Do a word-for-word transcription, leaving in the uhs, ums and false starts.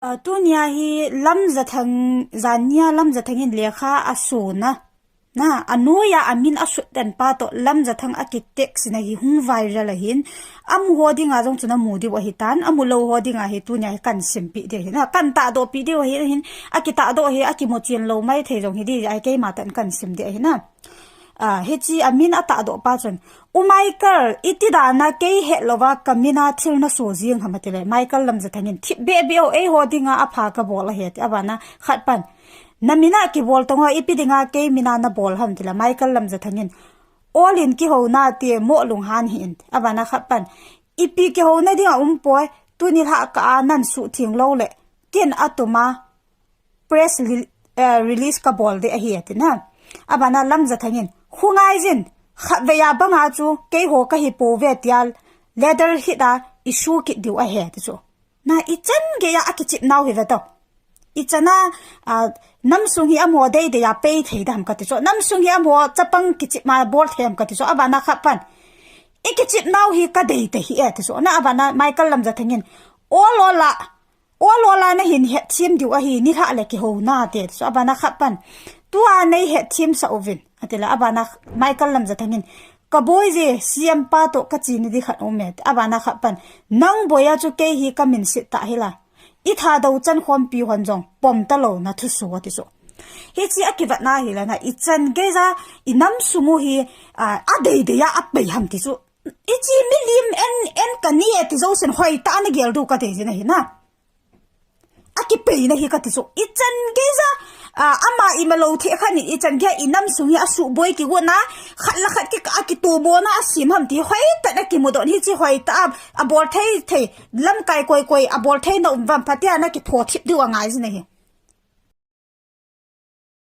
Tunia hi Lamjathang, jania Lamjathang in lekha asona, na, anoiya amin asut den pa toh Lamjathang akitext na hi hung viral ahin. Amu ho dinga jong chu namu diu ahitan, amu lou ho dinga hi tunia hi kahin simpeh diu ahin, kahin tahdohpeh diu ahin, akitahdoh hi akimuchen lou maithei jong hidi, ahi keima tah in kahin sim diu ahin. Hiche amin atahdoh pa chun, U Michael, iti dana kei hetlouva kamina thil naso jeng ham atile, Michael Lamjathang in, thipbeh beh o, eiho dinga apha kabol ahi ati. Abana khat pan, namina kibol tong o, ipi dinga kei mina nabol ham atile, Michael Lamjathang in, Ol in kihouna ti, moh lunghan hih in. Abana khat pan, ipi kihouna dinga umpoi, tuni lhah kah a nahin suhtheng loule, kin atuma press release kabol ding ahi ati na. Abana Lamjathang in, khongai jin, khatvei a banga chu keiho kahipouve tia letter hit a isu kit diu ahi ati chu. Na, ichan geiya akichep nau hi veto. Ichana namsung hi amaho deidei a pei thei dam kati chu. Namsung hi amaho chapang kichep ma bol thei am kati chu. Abana khat pan, ikichep nau hi kadei tahih e ati chu. Na, abana Michael Lamjathang in, ol ol a, ol ol a nahin hetthem diu ahi, nilhah le kihouna ati chu. Abana khat pan, tua neihetthem sah uvin atile, abana Michael Lamjathang in, kaboi je, C M pa toh kachena di khat aume ati. Abana khat pan, nang boi a chu kei hi kamin set tah hila, ithadou chankhompi hon jong pom talou na thuso ati chu. Hiche akivetna hile na, ichan geiya inamsung u hi adeidei a apei ham ti chu. Hiche milim en en kani e ti jousen hoitah a nagel diu kadei jin ahi na. Akipeina hi kati chu. Ichan geiya ama imalou thei khat in ichan geiya inamsung hi asuhboi kigotna, khat le khat kikah a kitobona asem ham ti hoitah in akimudoh in, hiche hoitah a abol thei thei, lamkai koi koi abol theina um vam, phatea nakitho thip diu angai jin ahi.